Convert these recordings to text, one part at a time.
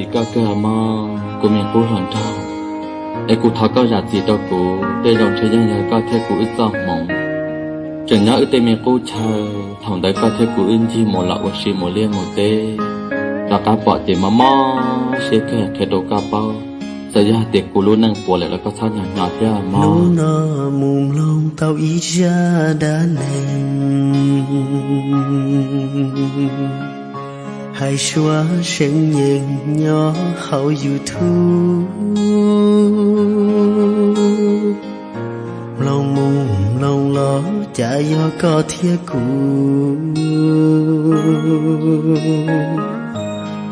Txim koj kawg mog, kuv me qub hluas nraug, es kuv thov koj zam txim rau kuv. Tej zaum ntshe yeej yog koj thiab kuv wb txoj hmoov, tseem nyob wb tej me qub chaw, thaum ntawd koj thiab kuv wb ncig mus los ua si mus liaj mus teb, rov qab pom ces mob mob siab kawg qhia rau koj paub. Txawm yog hais tias kuv lub neej puas lawm los koj txhob hnyo hnyo thiab mog. Hnub no mus mloog tau ib zaj dab neeg hais suav seev yees nyob hauv YouTube. Mloog mus mloog los cas yog koj thiab kuv,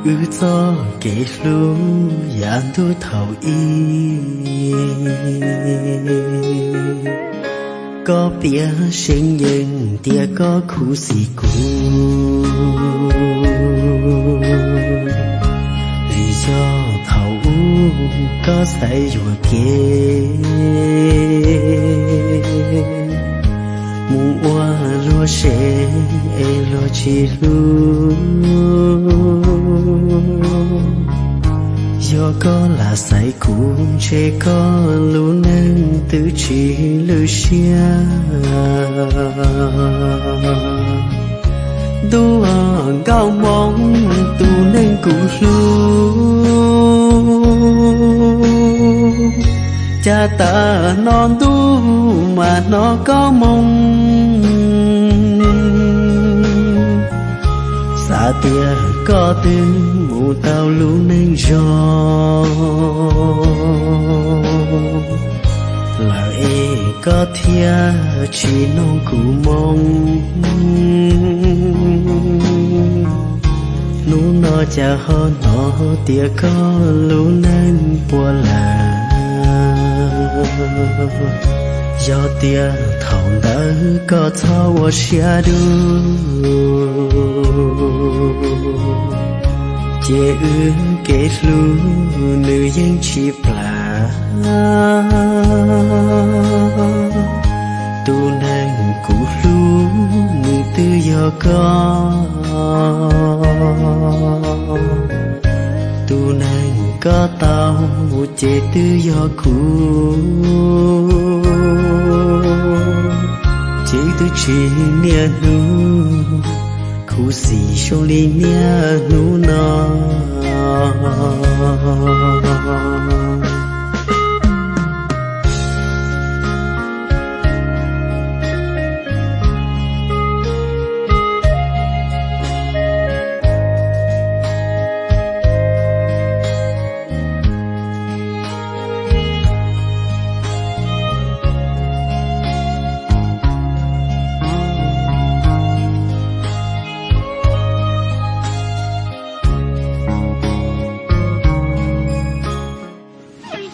wb txoj kev hlub yav ntuj thaum ub. Koj piav seev yees tias koj khuv xim kuv, vim yog thaum ub koj xaiv yuam kev mus ua luag sev es luag tsis hlub. Yog koj lam xaiv kuv ntshe koj lub neej twb tsis lwj siab. Ntuj nkauj Hmoob tus neeg kuv hlub, cas tag no ntuj mas hnov koj moo xav tias koj twb mus tau lub neej zoo lawm es koj thiaj tsis noog kuv moo. Hnub no cas ho hnov tias koj lub neej puas lawm. Yog tias thaum ntawd koj txhob ua siab dub, ces wb kev hlub nws yeej tsis plam. Tus neeg kuv hlub nws twb yog koj, tus neeg koj tau ces twb yog kuv, ces twb tsis niaj hnub khuv xim zoo li niaj hnub no.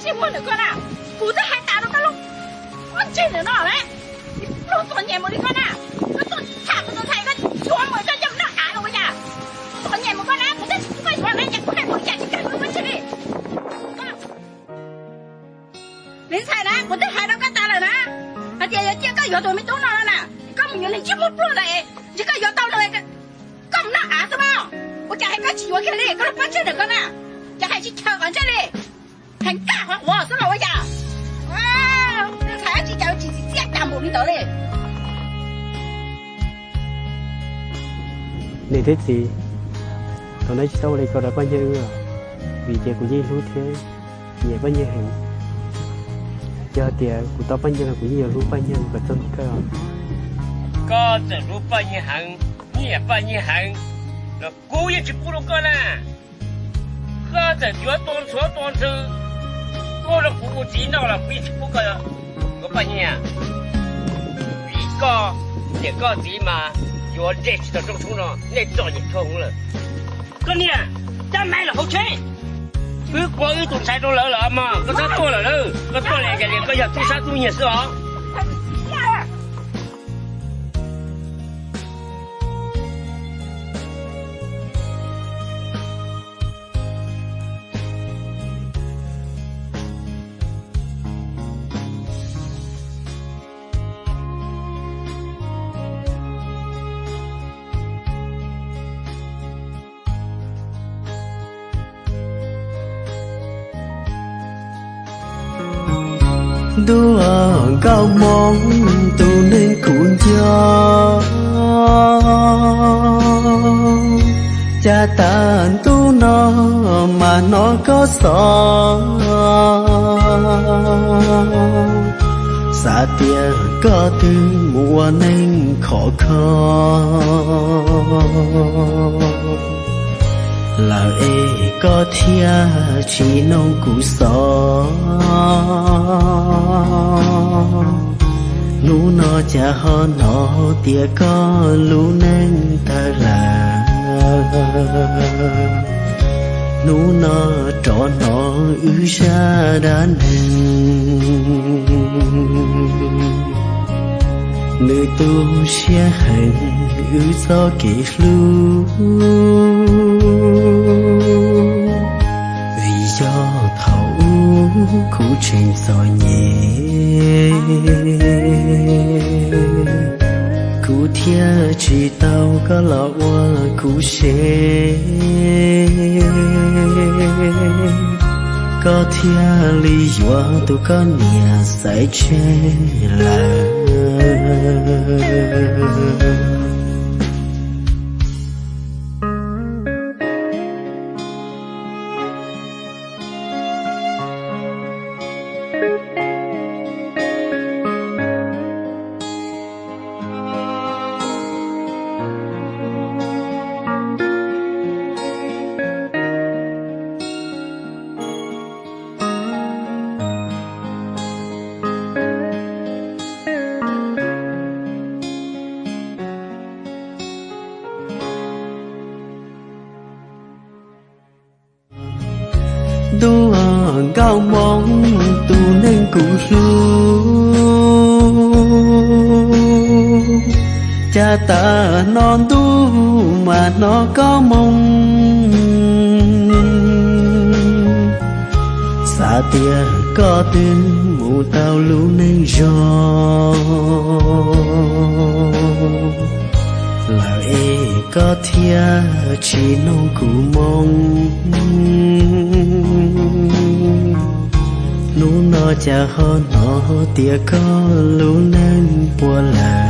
Tsis muaj ntawm koj na, kuv twb hais tas rau koj lub pob ntseg ntawm no na, pluag txom nyem mus li koj na, koj tuaj tham kuv tus ntxhais koj yuav mus koj coj mus noj av los ua cas? Txom nyem mus koj na, kuv twb tsis pub koj yuav na, ces kuv hais mus li cas tsis kawg lub pob ntseg li. Me ntxhais na, kuv twb hais rau koj tas lawm na, hais tias yog cia koj yuav tus me tub no na, koj mus yuav neeg ntsej muag pluag ntawd, ntshe koj yuav tau nws, koj mus noj av xwb mas, ua cas hais koj tsis yuav kiag li, koj lub pob ntseg ntawm koj na, ces hais tsis chaw qhov ntsej li, hais nkaj qhov quav xwb los ua cas? Ntxhais tsis cas tsis txiaj cas npaum li ntawd li. Niam thiab txiv, thaum no tsis tau ua li ko rau Paj Nyiaj wb, vim tias kuv yeej hlub thiab nyiam Paj Nyiaj heev. Yog tias kuv tau Paj Nyiaj los kuv yeej yuav hlub Paj Nyiaj kom txog hnub kawg. Koj txawm hlub Paj Nyiaj heev, nyiam Paj Nyiaj heev los kuv yeej tsis pub rau koj na. Koj txawm yuav tua ntxhuav tua ntxhw tuaj rau kuv ua txiv noj los kuv yeej tsis pub koj yuav Paj Nyiaj. Vim koj niam koj txiv mas yuav ntsej tsis tau roob tshoob no, nej txom nyem dhau hwv lawm. Koj niam, cab Maiv los hauv tsheb. Wb kuav wb tus ntxhais rau lawv lawm mog, koj txhob tuaj lawm na. Koj tuaj li cas li koj yog tub sab tub nyiag xwb os. Ntuj nkauj moo, tus neeg kuv nco, cas tas ntuj no mas hnov koj xov. Xav tias koj twb mus ua neej khov kho lawm es koj thiaj tsis noog kuv xov. Hnub no cas ho hnov tias koj lub neej tawg lawm. Hnub no rov hnov wb zaj dab neeg, nws tu siab heev wb txoj kev hlub. Vim yog thaum ub kuv tseem txom nyem, kuv thiaj tsis tau koj los ua kuv sev, koj thiaj li yuav tus koj niam xaiv tseg lawm. Ntuj nkauj moo, tus neeg kuv hlub, cas tas no ntuj mas hnov koj moo. Xav tias koj twb mus tau lub neej zoo lawm es koj thiaj tsis noog kuv moo. Hnub no cas ho hnov tias koj lub neej puas lawm.